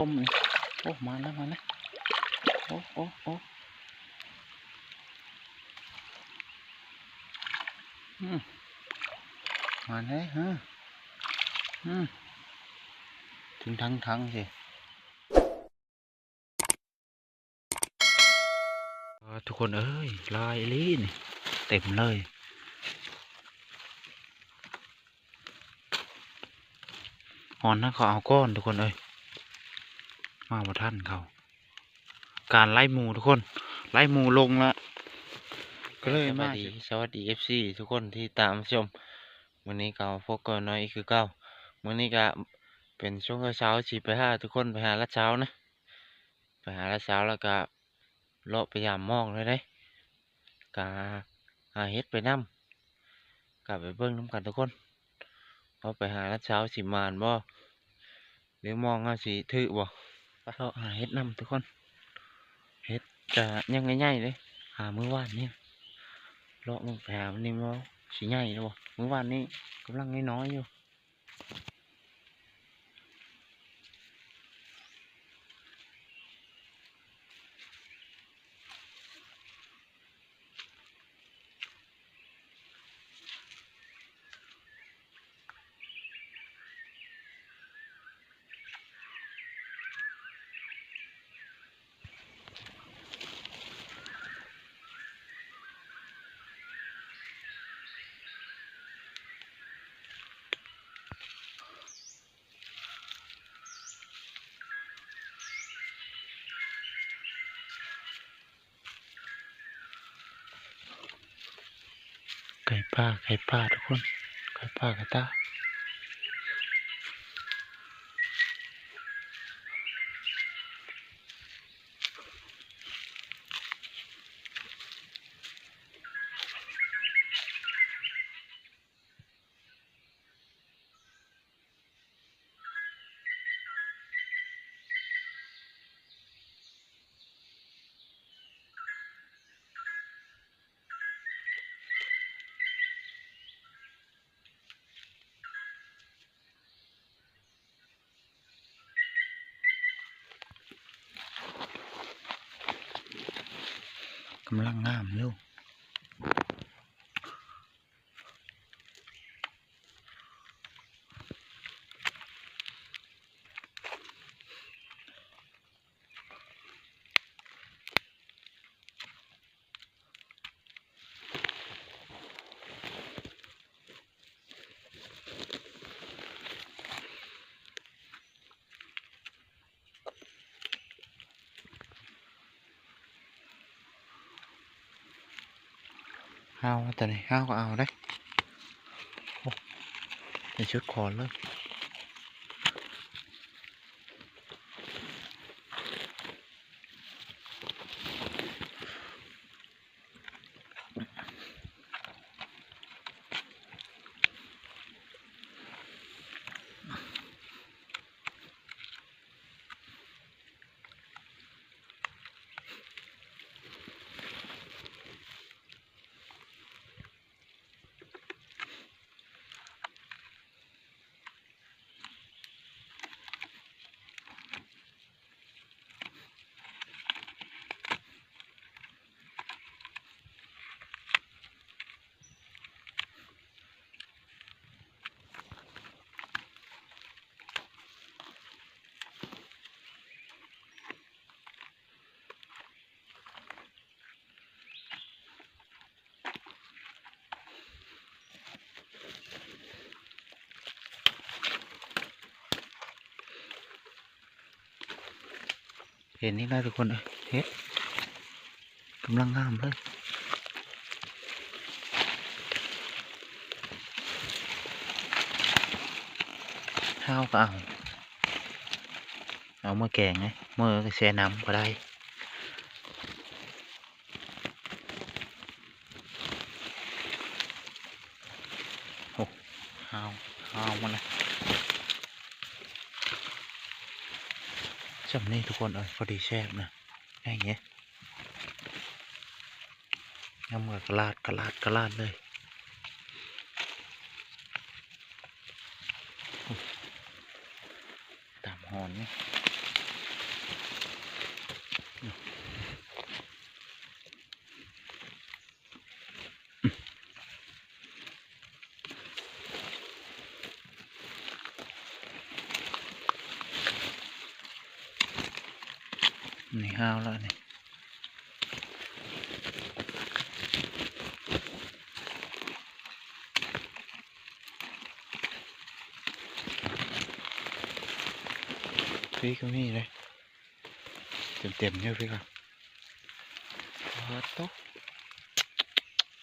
ຕົ້ມນີ້ ໂອ້ ມາແລ້ວ ມາແລ້ວ ໂອ້ ໂອ້ ໂອ້ ອືມ ມາແລ້ວ ຮະ ອືມ ເຖິງທາງທາງຊິ ອ່າ ທຸກຄົນເອີຍ ຫຼາຍອີ່ຫຼີນີ້ ເຕັມເລີຍ. ຮອນນະ ເຂົາເອົາກ່ອນທຸກຄົນເອີຍ ມາບໍ່ທັນເຂົາ ການໄລ່ໝູທຸກຄົນ ໄລ່ໝູລົງລະ ກໍເລີຍມາ. ສະບາຍດີ ສະຫວັດດີ ເອັຟຊີ ທຸກຄົນທີ່ຕາມຊົມ ມື້ນີ້ກໍພົບກັບນ້ອຍອີກຄືເກົ່າ. ມື້ນີ້ກໍເປັນຊ່ວງເຊົ້າໆ ຊິໄປຫາທຸກຄົນ ໄປຫາລັດຊາວນະ ໄປຫາລັດຊາວ ແລ້ວກໍເລາະໄປຢາມໝອງເລີຍເດ້ ກະຫາເຫັດໄປນຳ ກະໄປເບິ່ງນຳກັນທຸກຄົນ ເຮົາໄປຫາລັດຊາວຊິໝານບໍ່ ຫຼືໝອງເຮົາຊິຖືກບໍ່ ເລາະຫາເຫັດນຳທຸກຄົນ. ເຫັດກະຍັງໃຫຍ່ໆເດ້ ຫາມື້ວານນີ້ ເລາະເບິ່ງໄປຫາມື້ນີ້ບໍ່ ຊິໃຫຍ່ຫຼືບໍ່ ມື້ວານນີ້ກຳລັງນ້ອຍໆຢູ່. ໄກ່ປ່າ ໄກ່ປ່າທຸກຄົນ ໄກ່ປ່າ ໄກ່ຕາ. ກຳລັງງາມຢູ່. ເຮົາ ຕອນນີ້ເຮົາກໍເອົາເດ້ ໂອ້ ເປັນຊຸດຂອນເລີຍ. ເຫັນນີ້ນະທຸກຄົນເອີຍ ເຫັດກຳລັງງາມເລີຍ. ເຮົາກໍເອົາ ເອົາມາແກງເລີຍ ມື້ແຊ່ນ້ຳກໍໄດ້. ໂອ້ ຫາວ ຫາວໝົດລະ ຊ່ຳນີ້ທຸກຄົນເອີຍ ພໍດີແຊບນະ ໃຫຍ່ເດ້ ຍາມເມື່ອກະລາດ ກະລາດ ກະລາດເລີຍ. ຕາມຮອນນີ້ ນີ້ ຫ້າວແລ້ວນີ້ ພີ້ກໍມີເດ້ ເຕັມໆຢູ່ພີ້ກໍ ປາດໂທ້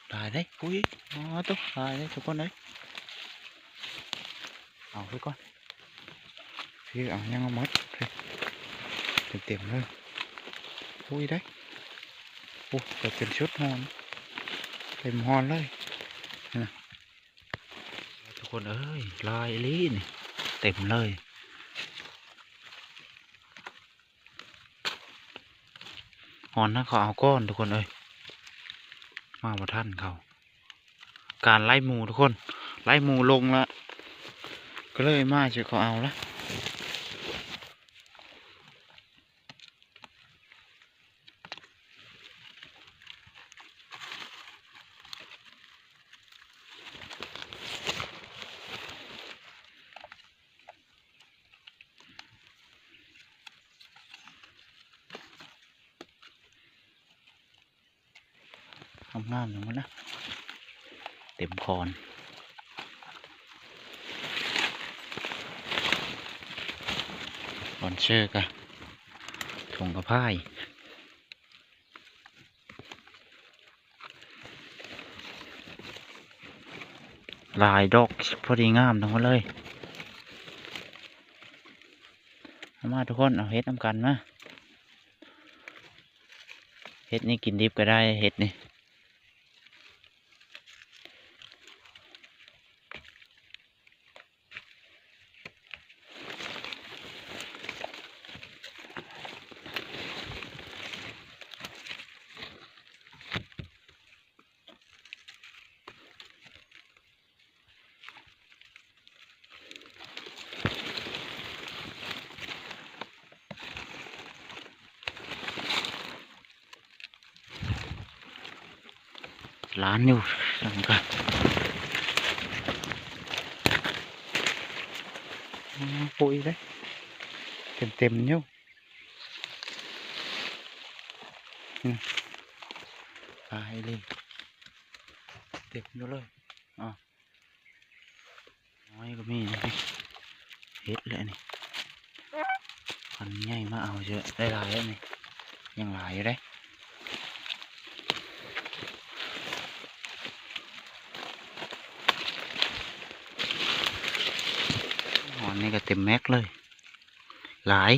ຫຼາຍເດ້ ປຸ້ຍ ປາດໂທ້ ຫຼາຍເດ້ທຸກຄົນເອີຍ ເອົາໄປກ່ອນ ພີ້ເອົາຍັງເອົາໝົດ ເຕັມໆເລີຍ ປຸ້ຍເດ້ ໂອ້ ກໍຈົນສຸດຮ່ອນ ເຕັມຮ່ອນເລີຍ ນີ້ນະ ທຸກຄົນເອີຍ ຫຼາຍອີ່ຫຼີນີ້ ເຕັມເລີຍ. ຮອນນະ ເຂົາເອົາກ່ອນທຸກຄົນເອີຍ ມາບໍ່ທັນເຂົາ ການໄລ່ໝູທຸກຄົນ ໄລ່ໝູລົງລະ ກໍເລີຍມາເຈີເຂົາເອົາລະ. ງາມໆ ຢູ່ໝົດນະ ເຕັມຄອນ ຄອນເຊີກະ ຖົງກະພາຍ. ຫຼາຍດອກ ພໍດີງາມທັງໝົດເລີຍ ເອົາມາທຸກຄົນ ເອົາເຮັດນຳກັນມາ ເຮັດນີ້ກິນດິບກໍໄດ້ ເຮັດນີ້. ຫຼານຢູ່ ສັງກະ ອືມ ປຸ້ຍເດ້ ເຕັມໆຢູ່ ອືມ ຫຼາຍອີ່ຫຼີ ເຕັມຢູ່ເລີຍ ອາ. ນ້ອຍກໍມີ ເຮັດແຫຼະນີ້ ຄັນໃຫຍ່ມາເອົາເທື່ອ ໄດ້ຫຼາຍແລ້ວນີ້ ຍັງຫຼາຍຢູ່ເດ້ ຮອນນີ້ກໍເຕັມແມັກເລີຍ ຫຼາຍ.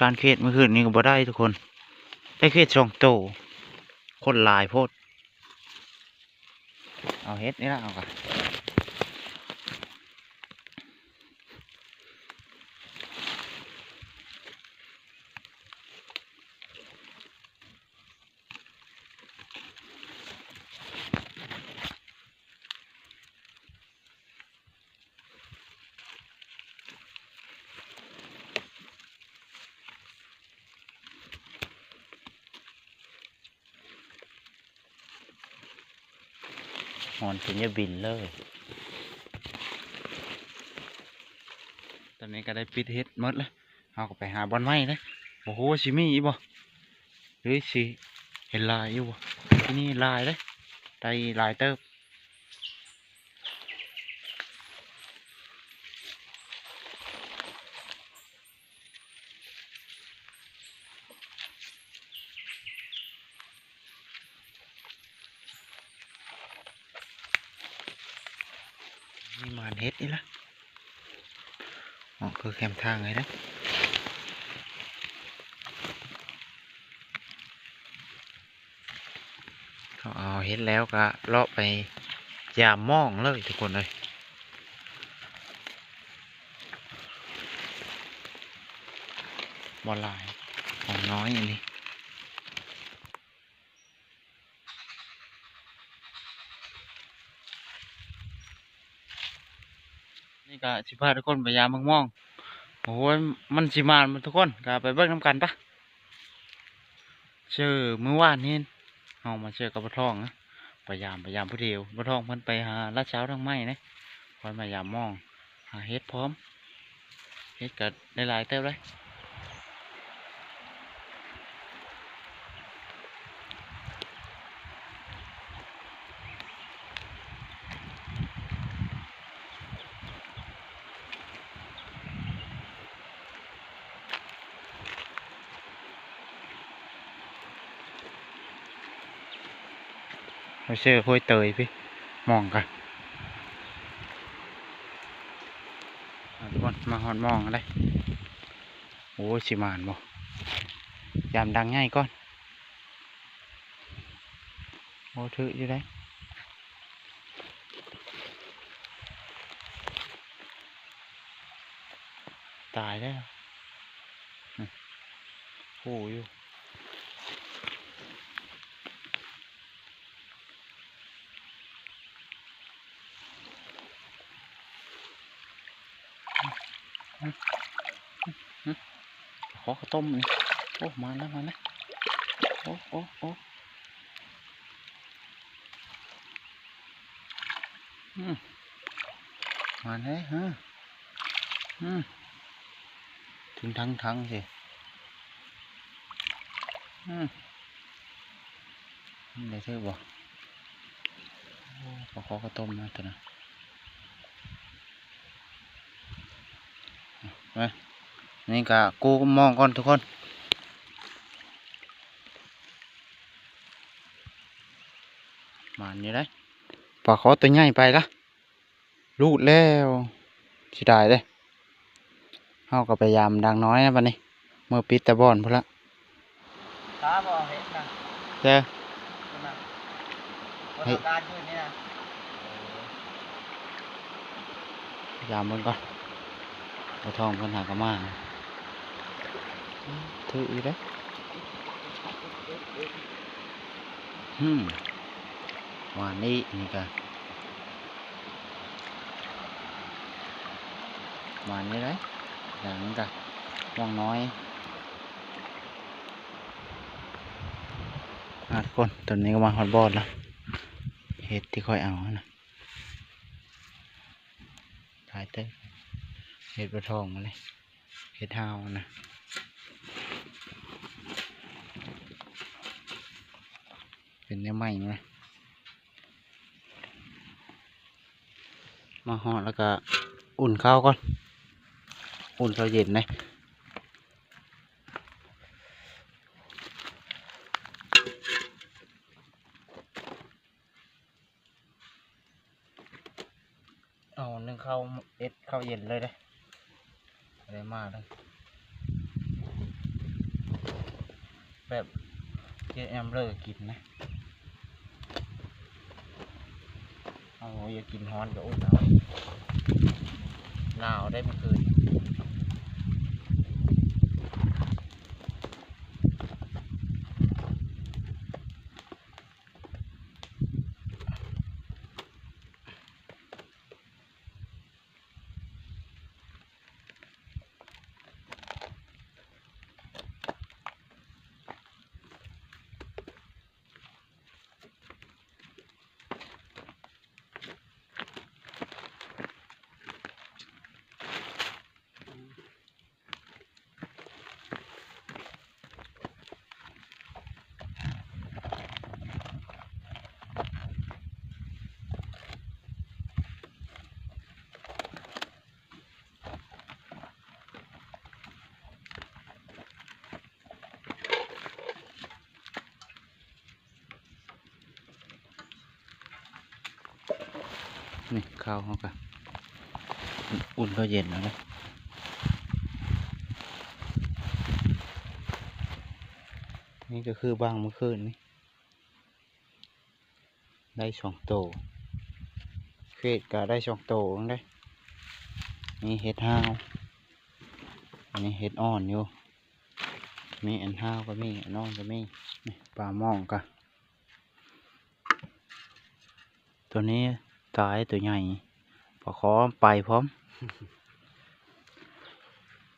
ການເຂດມື້ຄືນນີ້ກໍບໍ່ໄດ້ທຸກຄົນ ໄດ້ເຂດສອງໂຕ ຄົນຫຼາຍໂພດ ເອົາເຮັດນີ້ລະ ເອົາກະ ຮອນຈົນຢາກບິນເລີຍ ຕອນນີ້ກໍໄດ້ປິດເຮັດໝົດແລ້ວ ເຮົາກໍໄປຫາບ່ອນໃໝ່ເດ້ ບໍ່ຮູ້ວ່າຊິມີອີກບໍ່ ຫຼືຊິເຫັນຫຼາຍຢູ່ບໍ່ ທີ່ນີ້ຫຼາຍເດ້ ໄດ້ຫຼາຍເຕີບ. ນີ້ໝານເຫັດອີກລະ ອອກຄືແຄມທາງເລີຍເດ້ ເຂົາເອົາເຫັດແລ້ວກະເລາະໄປຢາມມອງເລີຍທຸກຄົນເອີຍ ບໍ່ຫຼາຍ ຂອງນ້ອຍອັນນີ້. ນີ້ກະຊິພາທຸກຄົນໄປຢາມໝາກມ່ວງ ໂອ້ຍ ມັນຊິໝານບໍ່ທຸກຄົນ ກະໄປເບິ່ງນຳກັນປະ ເຈີມື້ວານນີ້ ເຮົາມາເຈີກັບພໍ່ທອງນະ ໄປຢາມ ໄປຢາມຜູ້ດຽວ ພໍ່ທອງເພິ່ນໄປຫາລາດຊາວທາງໃໝ່ເດ້ ເ ຂ້ອຍມາຢາມມອງ ຫາເຫັດພ້ອມ ເຫັດກໍໄດ້ຫຼາຍເຕີບເລີຍ. ໄປເຊີຫ້ວຍເຕີຍພີ້ ມອງກະ ທຸກຄົນ ມາຮອດມອງແລ້ວ. ໂອ້ຍ ຊິໝານບໍ່? ຢາມດັງໃຫຍ່ກ່ອນ. ໂອ້ ຖືກຢູ່ເດ້. ຕາຍແລ້ວ ອືມ ໂຫຢູ່. ຂໍເຂົ້າຕົ້ມນີ້. ໂອ້ ມາແລ້ວ ມາແລ້ວ. ໂອ້ ໂອ້ ໂອ້ ອືມ ມາແລ້ວ ຮະ ອືມ ເຖິງຖັງໆ ຊິ ອືມ ໄດ້ຖືກບໍ່? ໂອ້ ປາຄໍ່ເຂົ້າຕົ້ມນະຕົວນັ້ນ. ມາ ນີ້ກະກູ້ມອງກ່ອນທຸກຄົນ. ໝານຢູ່ເດ້. ປາຄໍ່ຕົວໃຫຍ່ໄປລະ ຫຼຸດແລ້ວ ເສຍດາຍເດ້. ເຮົາກໍໄປຢາມດາງນ້ອຍນະບັດນີ້ ມື້ປິດຕາບ່ອນພຸ້ນລະ. ຕາບໍ່ເຫັນນະ ເຈີ ເພິ່ນນະ ບໍ່ຕ້ອງການຄືນນີ້ນະ. ຢາມເບິ່ງກ່ອນ ປາທອງເພິ່ນຫາກໍມາ ຖືກຢູ່ເດ້. ອືມ ຫວ່ານນີ້ ນີ້ກະ ຫວ່ານນີ້ໄດ໋ ຢ່າງນີ້ກະ ມ່ວງນ້ອຍ. ອ່າ ທຸກຄົນ ຕອນນີ້ກໍມາຮອດບ່ອນລະ ເຫັດທີ່ຂ້ອຍເອົາຫັ້ນນະ ຫຼາຍເຕີບ ເຫັດປາທອງຫັ້ນເດ ເຫັດຫາວຫັ້ນນະ ເປັນແນວໃໝ່ນະ. ມາຮອດແລ້ວກະອຸ່ນເຂົ້າກ່ອນ ອຸ່ນເຂົ້າເຢັນເດ້. ເອົາໜຶ່ງເຂົ້າ ເຮັດເຂົ້າເຢັນເລີຍເດ້ ໄດ້ມາເລີຍ ແບບເຮັດຍາມເລີກິນນະ. ເຮົາຢາກກິນຮ້ອນກໍອຸ່ນເອົາ ໜາວໄດ໋ມື້ຄືນ. ນີ້ເຂົ້າເຮົາກະ ອຸ່ນເຂົ້າເຢັນແລ້ວນະ. ນີ້ກໍຄືບາງມື້ຄືນນີ້ ໄດ້ສອງໂຕ ເຂດກໍໄດ້ສອງໂຕເດ້. ມີເຫັດຫາວ ອັນນີ້ເຫັດອ່ອນຢູ່ ມີອັນຫາວກໍມີ ອັນອ່ອນກໍມີ. ນີ້ປາມອງກະ ຕົວນີ້ຕາຍ ຕົວໃຫຍ່ ປາຄໍ່ໄປພ້ອມ.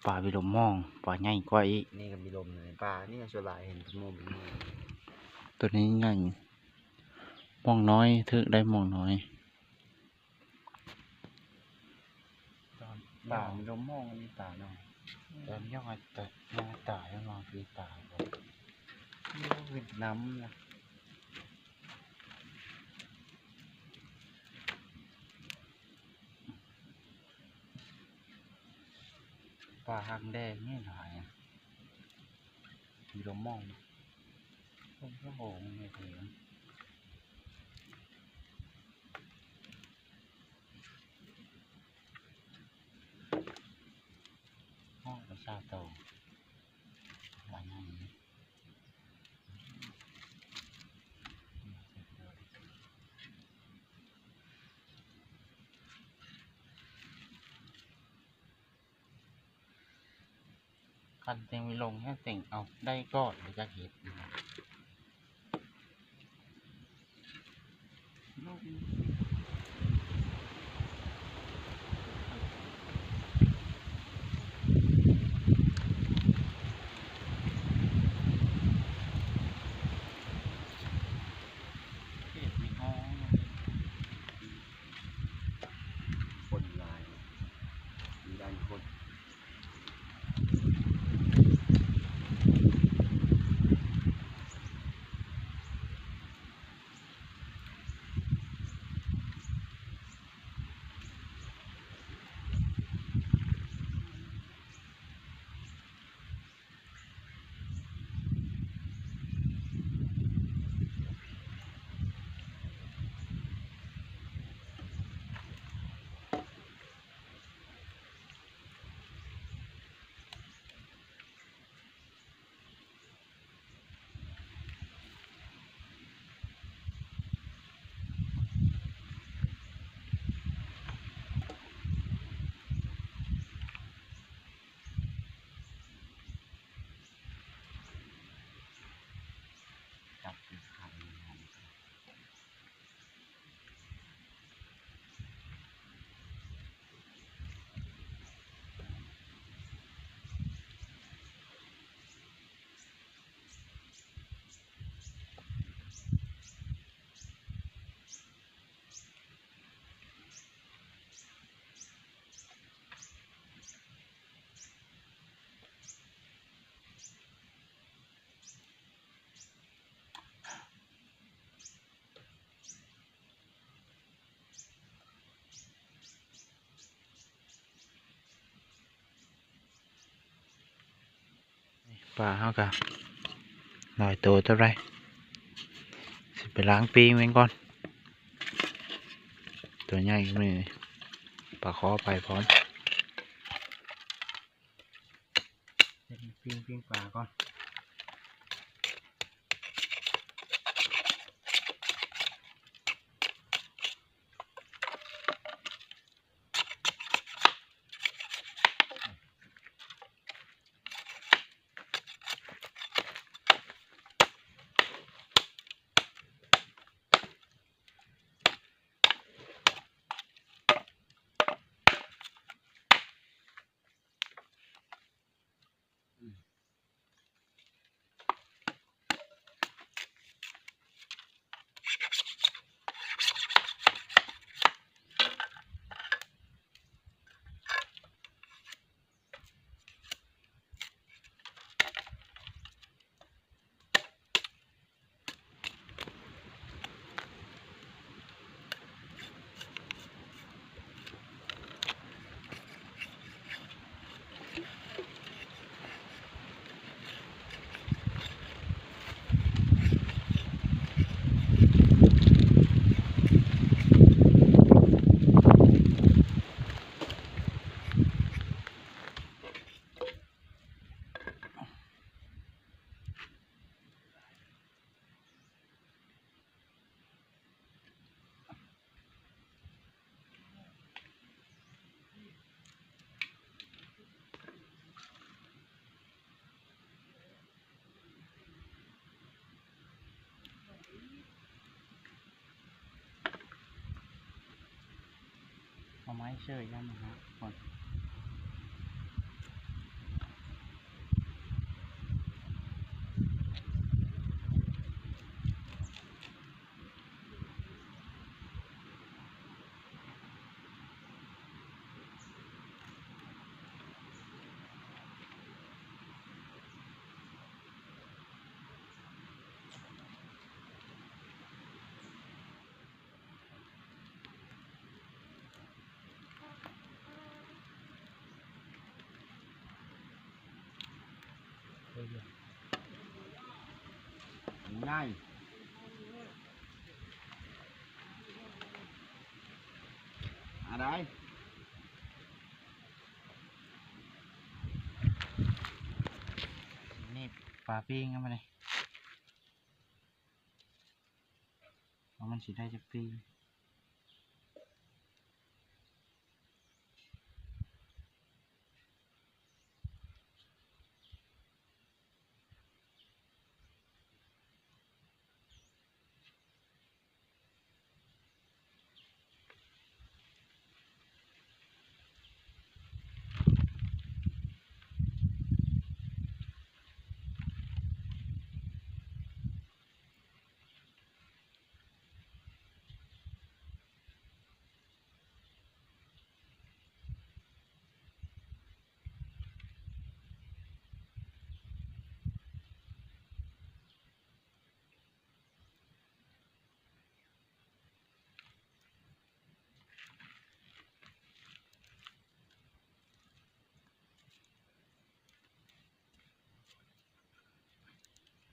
ປາວິລົມມອງ ປາໃຫຍ່ກວ່າອີກ. ນີ້ກໍມີລົມໃນປ່ານີ້ ສ່ວນຫຼາຍເຫັນເປັນໝູ່ເປັນໝູ່. ຕົວນີ້ໃຫຍ່ ມ່ວງນ້ອຍ ຖືກໄດ້ມ່ວງນ້ອຍ. ປາມີລົມມອງ ມີປານ້ອຍ ແຕ່ມັນຍັງ ແຕ່ຍັງຕາຍ ມັນມອງຄືຕາຍບໍ່ ໂອ້ຍ ນ້ຳນະ ປາຫາງແດງນີ້ຫຼາຍ ມີລົມມອງ ໂອ້ໂຫ ມັນເຮັດເອງ ຮອດໄປຊາວໂຕ ຫຼາຍຢ່າງນີ້. ຄັນເຕັງມີລົງແຮງເຕັງເອົາໄດ້ກ່ອນ ແລ້ວຈັ່ງເຮັດ. ຄົນຫຼາຍ ມີຫຼາຍຄົນ. ປາເຮົາກະຫຼາຍໂຕເຕີບໃດ໋ ຊິໄປລ້າງປີ້ງມັນກ່ອນ ໂຕໃຫຍ່ມື້ນີ້ ປາຄໍໄປພ້ອມ. ປີ້ງ ປີ້ງປາກ່ອນ. ເອົາໄມ້ເສີຍຢ່າງນີ້ນະ ຄົນ. ເ ງ່າຍ ອາໄດ ນີ້ປາປີ້ງເອົາມານີ້ ວ່າມັນຊິໄດ້ຈັກປີ້ງ.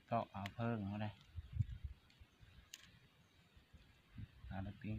ເຈາະເອົາເພິ່ງເອົາເດ້ ຫາໄດ້ປີ້ງ.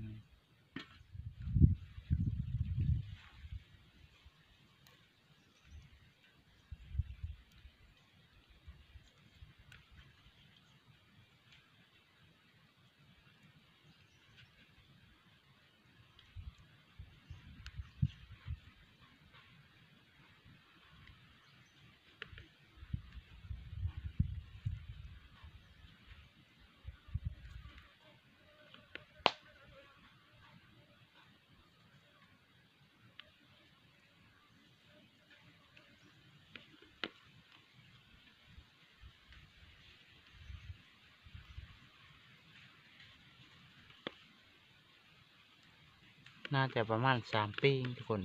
ໜ້າຈະປະມານສາມປີທຸກຄົນ.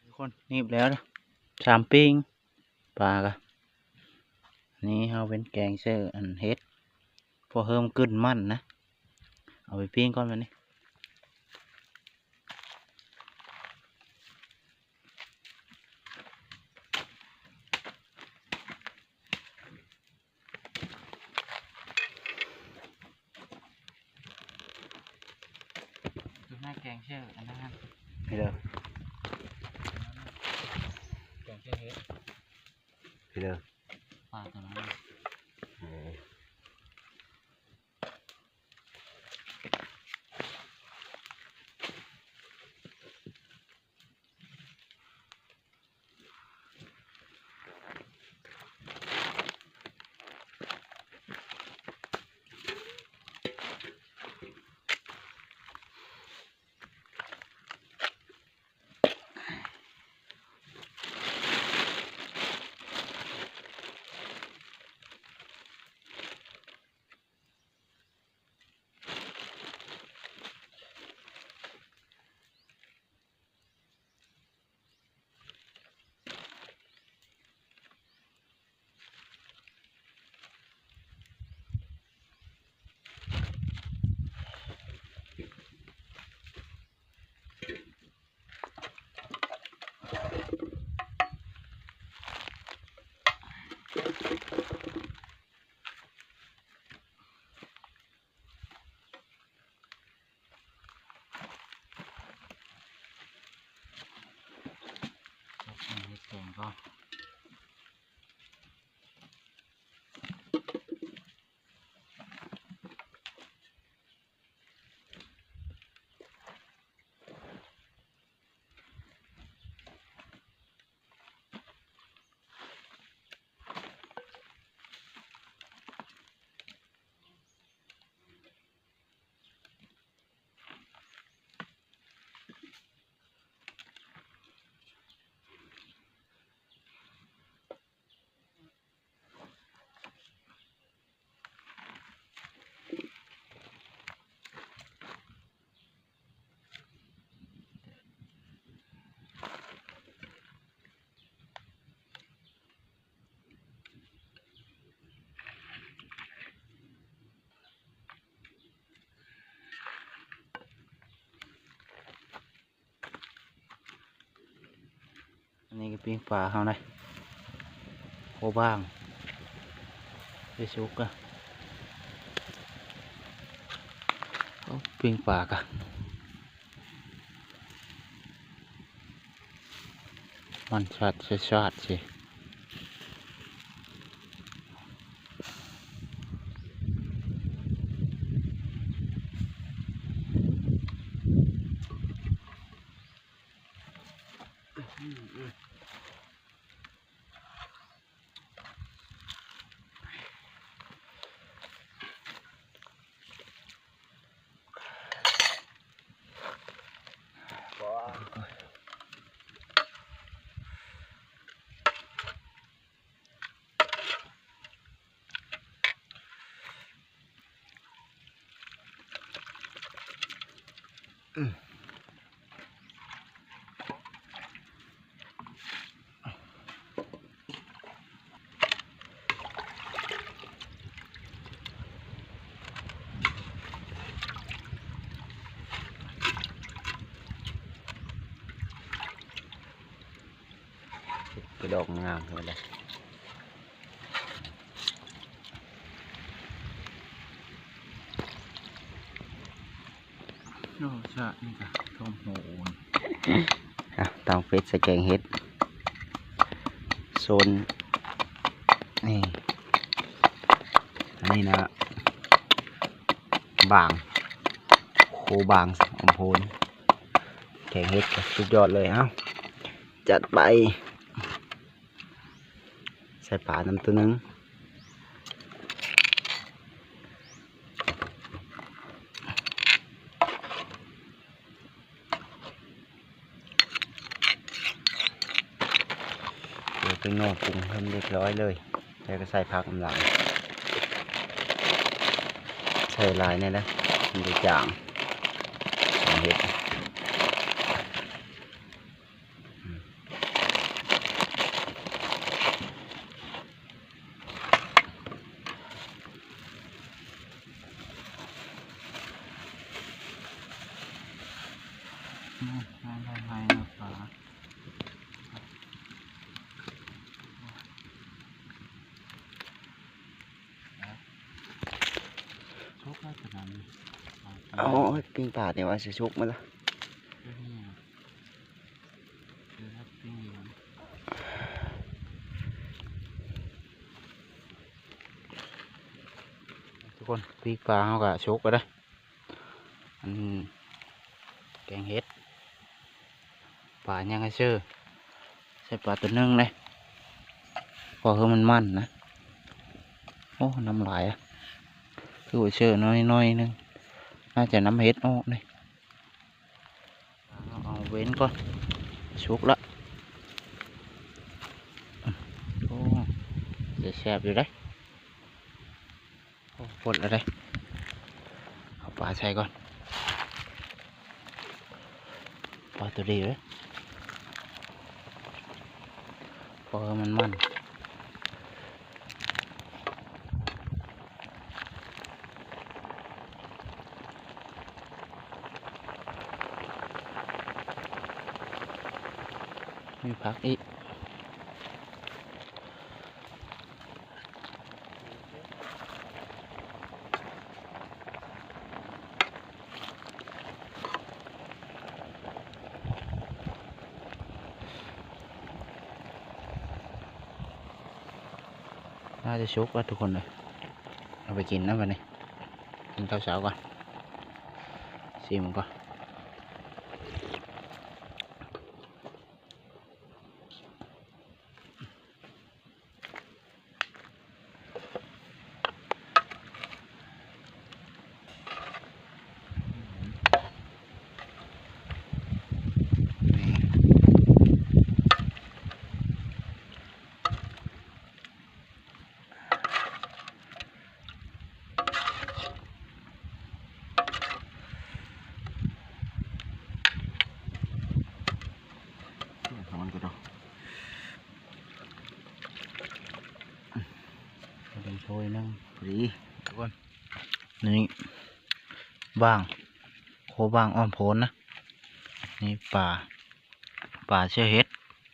ທຸກຄົນ ໜີບແລ້ວນະ ສາມປີ້ງ ປາກະ ນີ້ເຮົາເປັນແກງເສີອັນເຫັດ ພໍເຮີມກິ່ນມັນນະ ເອົາໄປປີ້ງກ່ອນບາດນີ້. ໂຕນັ້ນແກງເສີອັນນັ້ນ ພີ່ເດີ ແກງເສີເຫັດ ພີ່ເດີ ປາໂຕນັ້ນ ເອີ. ເ ນີ້ກໍປີ້ງປາເຮົາໄດ໋ ໂຄບາງ ໄປສຸກກະ ໂອ້ ປີ້ງປາກະ ມັນຊາດຊາດຊິ. ເປັນດອກງາມເລີຍ. ໂອ້ ຊາດນີ້ກະຖ້ວມຫົວໂອນ. ອ່ະ ຕຳເຜັດໃສ່ແກງເຫັດ ໂຊນນີ້ ອັນນີ້ນະ ບາງ ໂຄບາງ ອຳໂພນ ແກງເຫັດກະສຸດຍອດເລີຍ. ເອົ້າ ຈັດໄປ. ໃສ່ປານຳໂຕໜຶ່ງ ເອົາແປ້ງນົວປຸງເພິ່ມຮຽບຮ້ອຍເລີຍ ແລ້ວກໍໃສ່ຜັກນຳຫຼັງ. ໃສ່ຫຼາຍແດ່ເດີ້ ມັນຈະຈາງ ເຫັດ. ເອົາປີ້ງປານີ້ວ່າຊິສຸກໝົດລະ. ທຸກຄົນ ປີ້ງປາເຮົາກະສຸກແລ້ວເດີ້. ອັນ ແກງເຫັດ ປາຍັງໃຫ້ເຊີ ໃສ່ປາໂຕໜຶ່ງເດ້ ພໍຄືມັນມັນນະ. ໂອ້ ນ້ຳຫຼາຍອະ ຄືວ່າເຊີນ້ອຍໆໜຶ່ງ ໜ້າຈະນ້ຳເຫັດອອກນີ້. ເອົາເວັ້ນກ່ອນ ສຸກລະ. ໂອ້ ແຊບຢູ່ເດ້. ໂອ້ ພົ້ນແລ້ວເດ້ ເອົາປາໃສ່ກ່ອນ ປາໂຕດີເດ້ ພໍມັນມັນ. ມີຜັກອີກ. ໜ້າຈະສຸກແລ້ວທຸກຄົນເອີຍ ເອົາໄປກິນນະບັດນີ້ ກິນເຂົ້າເຊົ້າກ່ອນ ຊີມກ່ອນ. ເອົາມັນກໍດອກ ເອົາໄປຖ້ວຍໜຶ່ງພໍດີ ທຸກຄົນ. ນີ້ບາງ ໂຄບາງອ້ອມໂພນນະ. ນີ້ປາ ປາເຊື້ອເຫັດ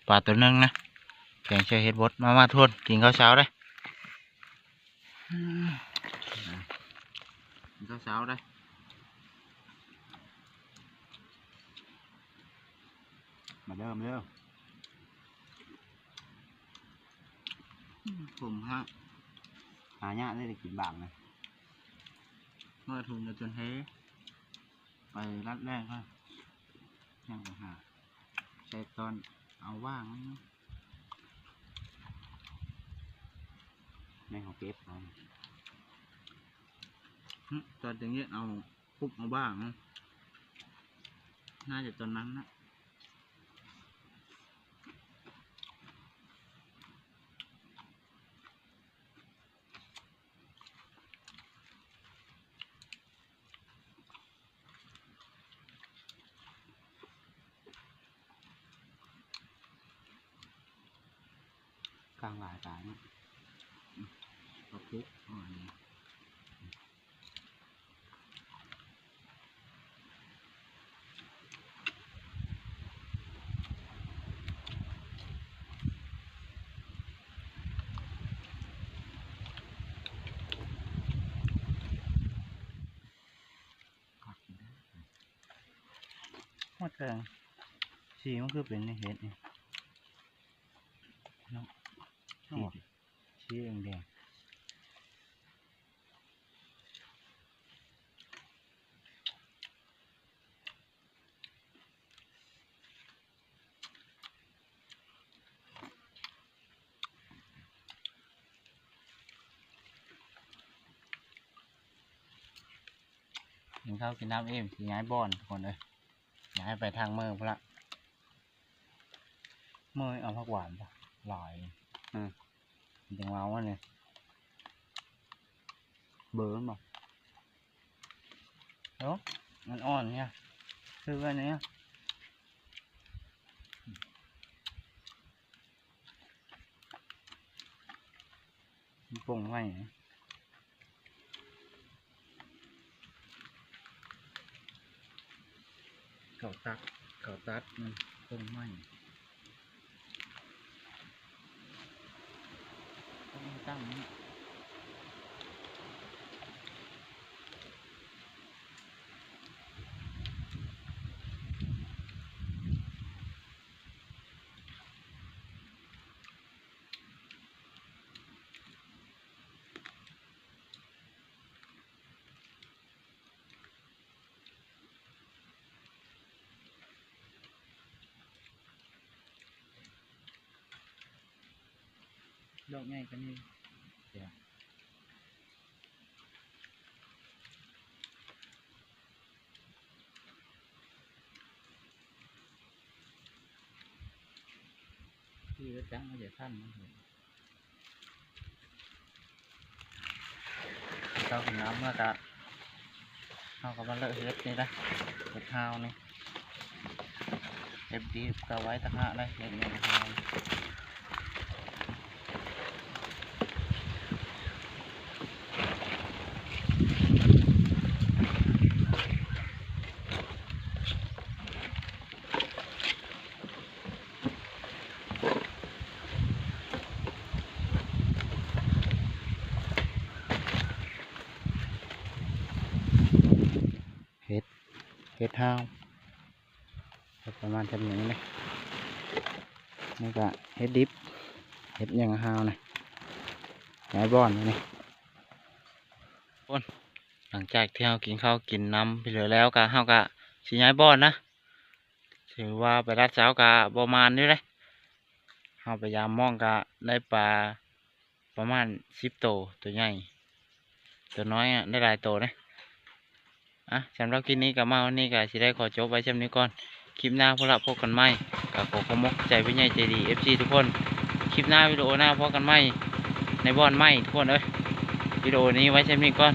ປາໂຕໜຶ່ງນະ ແກງໃສ່ເຫັດບົດ. ມາ ມາທຸກຄົນ ກິນເຂົ້າເຊົ້າເດີ້ ກິນເຂົ້າເຊົ້າເດີ້. ມາເດີ ມາເດີ. ອືມ ຜົມຮະ ຫາຍາກເລີຍໄດ້ກິນບາງນະ. ເມື່ອທຸງຈະຈົນເຮ ໄປລັດແລກເນາະ ຍັງໄປຫາ ແຊກຕອນເອົາຫວ່າງ ແມ່ນເຂົາເກັບເອົາ ອືມ ຕອນຈະງຽດເອົາ ຄຸບເອົາບ້າງນະ ໜ້າຈະຕອນນັ້ນນະ. ກ້າງຫຼາຍຕາຍເນາະ ອືມ ເອົາຄຸບເອົາອັນນີ້. ຮອດເຄື່ອງ ສີມັນຄືເປັນເຫັດນີ້ເນາະ ສີ ສີແດງໆ. ກິນເຂົ້າກິນນ້ຳອີ່ມ ຊິຍ້າຍບ່ອນທຸກຄົນເອີຍ ຍ້າຍໄປທາງເມີພຸ້ນລະ. ເມີເອົາຜັກຫວານຫຼາຍ ອືມ ຈັ່ງເອົາອັນນີ້ ເບີມັນບໍ່ ເອີ ມັນອ່ອນນີ້ ຄືອັນນີ້ ມັນປົ່ງໄວ້. ເຂົາຕັດ ເຂົາຕັດມັນຕົ້ນໄມ້ ຕ້ອງຕັ້ງນີ້. ດອກໃຫຍ່ກວ່ານີ້ ທີ່ກໍຈັງເອົາໃຈທັນມັນ. ເຈົ້າກິນນ້ຳແລ້ວກະ ເຮົາກໍມາເລີະເຫັດນີ້ນະ ເຫັດຫາວນີ້ ເຫັດດີບກໍໄວ້ຕ່າງຫາກໄດ໋ ເຫັດຫາວ. ເຫັດ ເຫັດຫາວ ປະມານສ່ຳນີ້ເດ້. ນີ້ກະເຫັດດິບ ເຫັດຫຍັງຫາວນະ ຍ້າຍບ່ອນນີ້. ຄົນ ຫຼັງຈາກທີ່ເຮົາກິນເຂົ້າກິນນ້ຳໄປເຫຼືອແລ້ວ ກະ ເຮົາກະຊິຍ້າຍບ່ອນນະ. ຖືວ່າໄປລັດເຊົ້າກະບໍ່ໝານຢູ່ເດ້. ເຮົາໄປຢາມມອງກະໄດ້ປາປະມານສິບໂຕ ໂຕໃຫຍ່ ໂຕນ້ອຍອະ ໄດ້ຫຼາຍໂຕເດ້. ອະ ສຳລັບຄລິບນີ້ກໍມາຮອດນີ້ ກໍຊິໄດ້ຂໍຈົບໄວ້ຊ່ຳນີ້ກ່ອນ. ຄລິບໜ້າພຸ້ນລະພົບກັນໃໝ່. ກໍຂໍຂອບໃຈຜູ້ໃຫຍ່ໃຈດີ ເອັຟຊີ ທຸກຄົນ. ຄລິບໜ້າ ວິດີໂອໜ້າພົບກັນໃໝ່ໃນບ່ອນໃໝ່ ທຸກຄົນເອີຍ. ວິດີໂອນີ້ໄວ້ຊ່ຳນີ້ກ່ອນ.